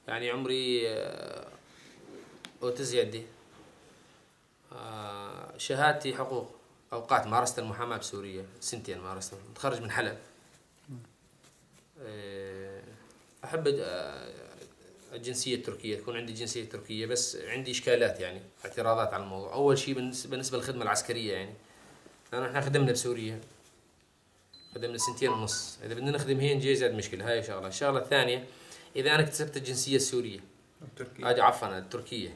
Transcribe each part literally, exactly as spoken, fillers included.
يعني عمري، آه، أوتزيادي. آه، شهادتي حقوق، أوقات مارست المحاماة بسوريا، سنتين مارست، متخرج من حلب. آه، أحب، آه، الجنسية التركية، تكون عندي جنسية تركية، بس عندي إشكالات، يعني اعتراضات على الموضوع. أول شيء بالنس-، بالنسبة للخدمة العسكرية، يعني، لأنه إحنا خدمنا بسوريا، خدمنا سنتين ونص. إذا بدنا نخدم هين جاي زاد مشكلة. هاي شغلة. الشغلة الثانية، إذا أنا اكتسبت الجنسية السورية، التركية. آه، عفوًا، التركية.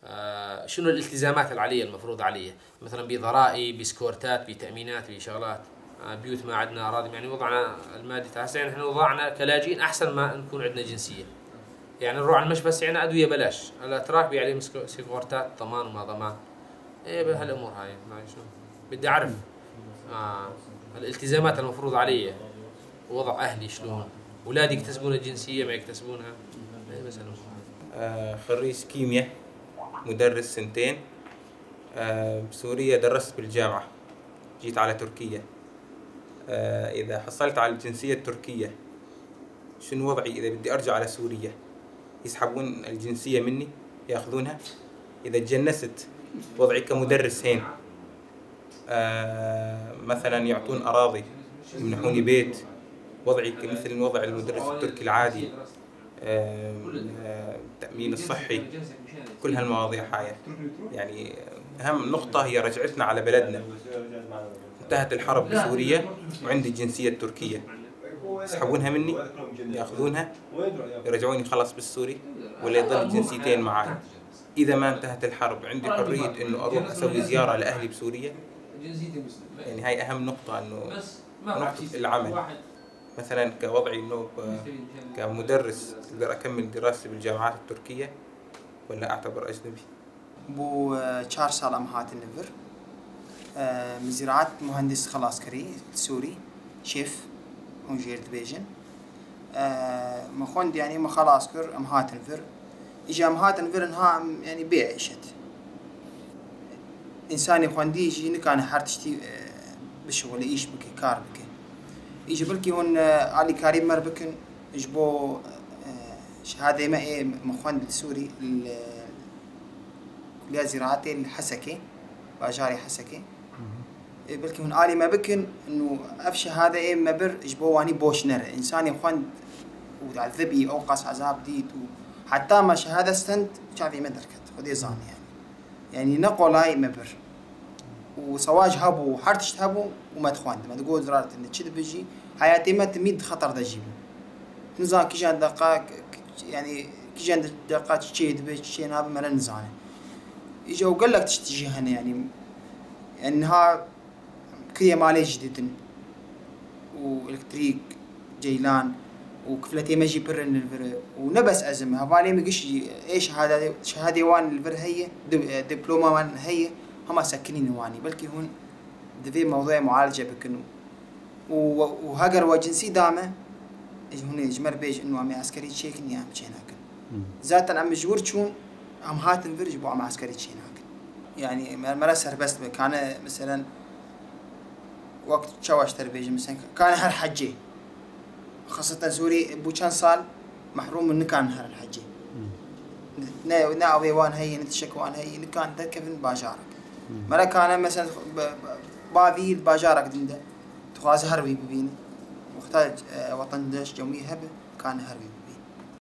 آه، شنو الالتزامات اللي علي المفروض علي؟ مثلًا بضرائب، بسكورتات، بتأمينات، بشغلات. آه، بيوت ما عندنا، أراضي، يعني وضعنا المادي تحسن. يعني إحنا وضعنا كلاجئين أحسن ما نكون عندنا جنسية. يعني نروح على المشفى، سعينا أدوية بلاش. الأتراك بي عليهم سكو-، سكورتات، ضمان وما ضمان. إيه، بهالأمور هاي، ما شنو. بدي أعرف. آه، الالتزامات المفروض علي. وضع أهلي شلون؟ أولادي يكتسبون الجنسية، ما يكتسبونها؟ إيه، بس الأمور هاي. آه، خريج كيمياء، مدرس سنتين. آه، بسوريا درست بالجامعة، جيت على تركيا. آه، إذا حصلت على الجنسية التركية، شنو وضعي إذا بدي أرجع على سوريا؟ يسحبون الجنسية مني؟ ياخذونها؟ إذا تجنست، وضعي كمدرس هين؟ آه، مثلًا يعطون أراضي، يمنحوني بيت، وضعي مثل وضع المدرس التركي العادي. آه، التأمين الصحي، كل هالمواضيع هاي. يعني، أهم نقطة هي رجعتنا على بلدنا. انتهت الحرب بسوريا وعندي الجنسية التركية. يسحبونها مني، ياخذونها، يرجعوني خلص بالسوري، ولا يضل جنسيتين معاي؟ إذا ما انتهت الحرب، عندي حرية إنه أروح أسوي زيارة لأهلي بسوريا؟ يعني، هاي أهم نقطة، إنه نقطة العمل. مثلًا كوضعي إنه ب-، كمدرس أقدر أكمل دراستي بالجامعات التركية ولا أعتبر أجنبي؟ بو، آه، چar sal em hatin li vir. آه، min zîraet muhendîs xelas kirî, Sûrî, şêf, hûn jê re dibêjin. آه، min xwend, yanî min xelas kir, em hatin vir. Îja em hatin vir, niha em, yanî bê îşet. Însanê xwendî jî nikane her tiştî, e, bişixule, îş bike, kar bike. Î ji bilkî hûn, e, alîkarî bi me re bikin, ji bo, e, şehadê me ê min xwend li Sûrî, li Kuliya Zîraetê li Hesekê, bajarê Hesekê. E, belkî hûn alî me bikin, nû ev şehade ê me bir ji bo wanî boş nere. Însanê xwend û ezibî, ew qas ezab dît û heta me şehade stend, çavê me derket. Xwedê zanî yani. Yani ne qolay me bir. Û sewaj hebû, her tişt hebû û me dixwend. Me digot, "Virar, tu çi dibêjî?" Heyatê me timî di xeter de jî bû. Nizan kîjan deqa, k-, k-, yani kîjan de-, deqa çi çê dibe, çi çê nabe, me ne nizane. Îca û gelek tişt jî hene yani. Yani niha kirê malê jî didin. Û elektrîk, ceylan û kifletê me jî pir in li vir e. Û ne bes ez im, hevalê min giş jî ê şehadê, şehadê wan li vir heye, di-, e, diploma wan heye, hema sekinîn wanî. Belkî hûn divê mewduê mualece bikin û, û, û heger we cinsî da me, hûn ê ji me re bêjin, û em ê eskerî çêkin ya em çênakin. Zaten em ji wir çûn, em hatin vir ji bo em eskerî çênakin. Yani me, me re serbest be, kane, meselen, wek çawa ji te re bêjim, meselen, kane her hecê. Xaseten Sûrî bû çend sal mehrûm in, nikan herin hecê. Ne, ne avê wan heye, ne tişek wan heye, nikan derkevin bajarek. Me re kane, meselen, be-, be-, bavî li bajarek din de, dixwaze her wî bibîne. Wexta, e, wetendaş cemî hebe, kane her wî.